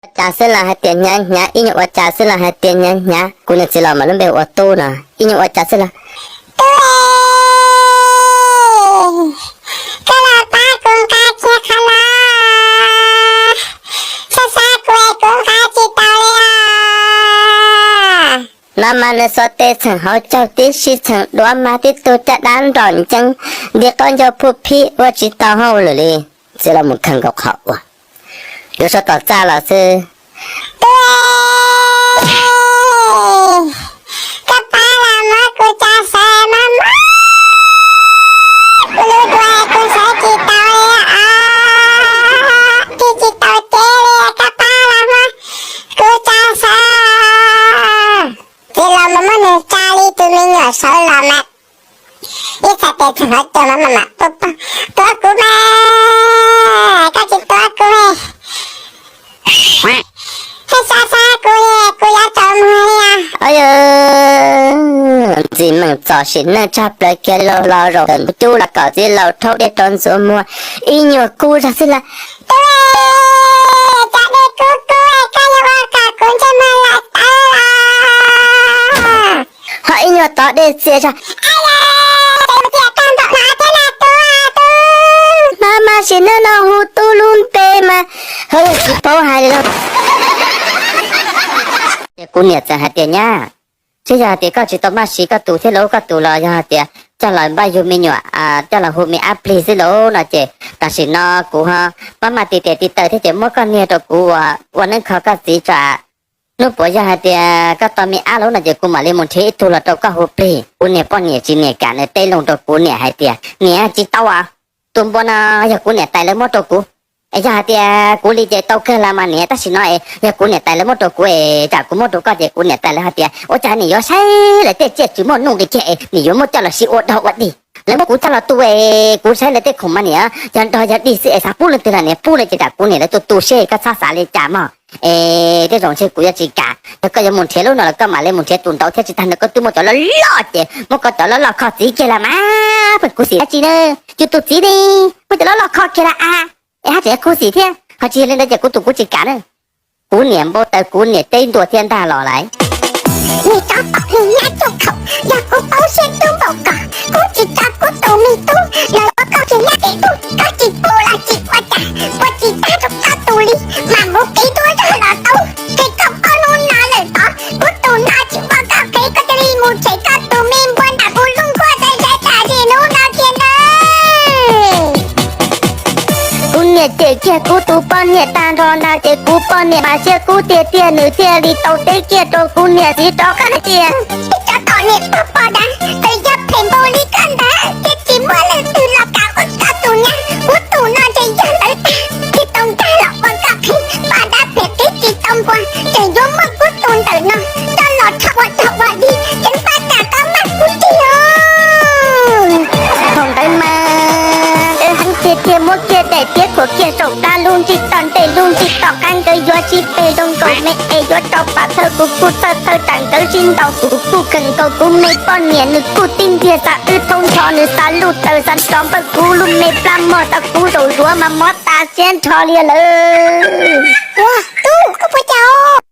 Ua cas xwb los hais tias hnyav hnyav, ib nyuag ua cas xwb los hais tias hnyav hnyav. Kuv niam txiv los mam lub npe ua Tub no, ib nyuag ua cas xwb los, Tub, koj los pab kuv nqa kiag qhov no, xab xab kuv es kuv nqa tsis tau li os. No mas nws xuas tes txheem hauv caug tib si txheem duav mas tib tug caj dab nrom nceeb, nti qaub ncaug phuj phib ua tsis tau hauj lwm li. Txiv los mus khaws nkaus qhov uas yuav sab tom txaj los xwb. Tub, koj pab los muab kuv cov xaws mos mos, kuv lub duav kuv sawv tsis tau li os, tig tsis tau cev li, koj pab los muab kuv cov xaws. Txiv los mus muab nws tsa li tus me nyuam sawv los mas ib txhais tes txheem hauv caug mas mam mam tuav kuv mas, koj tsis tuav kuv, thiaj xab xab kuv li, kuv yuav tsaus muag li. Ntxim meem txom sim neej tshaj plaws kiag, los los zaum ntawm cub los kom txiv laus rhaub dej rau ntxuav muag, ib nyuag kub zog xwb los, Tub, cov dej kub kub koj yuav ua kom kuv ntsej muag lawm tawv los. Ho ib nyuag tov dej txias zog, Tub, mas sim neej no hu Tub lub npe mas ho yeej tsis paub hais li lauj. Ces kuv niam txawm hais tias, Nyab, twb yog hais tias koj tsis tau maj siv koj tus thiab lauj, koj tus los yog hais tias coj los npaj yug me nyuam, coj los hu me ab plig xwb lauj no ces tam sim no kuv ho maj maj tiv tes tiv taw thiab ces muab koj niag rau kuv ua neeb kho koj txiv tso. Hnub puav yog hais tias koj tau me ab lauj no ces kuv mam li mus nrhiav ib tug los rau koj hu plig. Kuv niag poj niam tsis niam kam nws teb loo rau kuv niam hais tias, Niam, tsis tau as, tus npua no yog kuv niam tais lawv muab rau kuv. Es yog hais tias kuv li ces tau kawg los mas niam, tab sis no es yog kuv niam tais lawv muab rau kuv es tsam kuv muab rau koj ces kuv niam tais lawv hais tias ua cas nim yuav saib lawv tej tsiaj tsis muaj nuj nqis kiag es nim yuav muab coj los siv ua dog ua dig. Lawv muab kuv coj los tu es kuv saib lawv tej khoom mas niam yog dog yog dig xwb es xav pub leej twg los niam pub li ces tsam kuv niam lawv tu tu seb koj txhob xav li cas mog. Es tej zaum ntshe kuv yuav tsis kam, yog koj yuav mus nrhiav lub no los koj mam li mus nrhiav tus ntawd thiab, tsis tag nrho koj twb muab cov loj loj ces muab koj cov loj loj kho txiv kiag los mas pheej khuv xim dab tsi na. Yus tus txiv ne, muab cov loj loj kho kiag los a, es haj tseem khuv xim thiab, ho tsis yog li ntawd ces kuv tus kuv tsis kam na. Kuv niam npau taws kuv niam teb ntua thiab ntag los lawm. Niag tsov tom niag nyab cuaj khaum, yog kuv paub siab tub npaum ko, kuv tsis tso kuv tus me tub los ua koj kiag nyab tib tug, koj tsis pub los tsis ua cas, ua tsis tag rau koj tus li, mam mus qiv duab zog los tau. Ces koj paub hnub no lawm tod, kuv tus no tsis ua koj qhev, koj cia li mus tshem koj tus me npua nram kuv lub nkuaj txaij zais tam sim hnub no kiag ntag. Kuv niam cem kiag kuv tus poj niam tag nrho ntag ces kuv poj niam mas siab kub tiag tiag, nws thiaj li tau teb kiag rau kuv niam txiv rov qab hais tias, Tsov tom niag pog poj dab, txawm yog phem npaum li koj ntawd thiab tsis muaj leej twg los kam ua koj tus nyab. Kuv tus no ces yog ntawd tag thiaj tau nkag los ua koj qhev, poj dab phem qhib tsis tau npua, tseem yuav muab kuv tus ntawm no coj los rho ua dog ua dig, ceev faj kam koj maj kuv tiag. Thaum ntawd mas nkawd heev tiag tiag, muab kiag daim tiab khuam kiag saum plab, lub nrig tom ntej lub nrig tom qab, nkawd yuav sib peg zoo nkaus me es yuav rau pam thawj, kuv kuj txhawj thawj tsam nkawd sib ntaus, kuv kuj kheem nkaus kuv me poj niam, nws kuj tib ntiag xav wb thoob nrho, nws xav luj taws xav nrov npawg, kuv lub me plab mog tau kuv zaum zuav mas mob tas siab nrho li lawm. Ua tub, koj puas cas?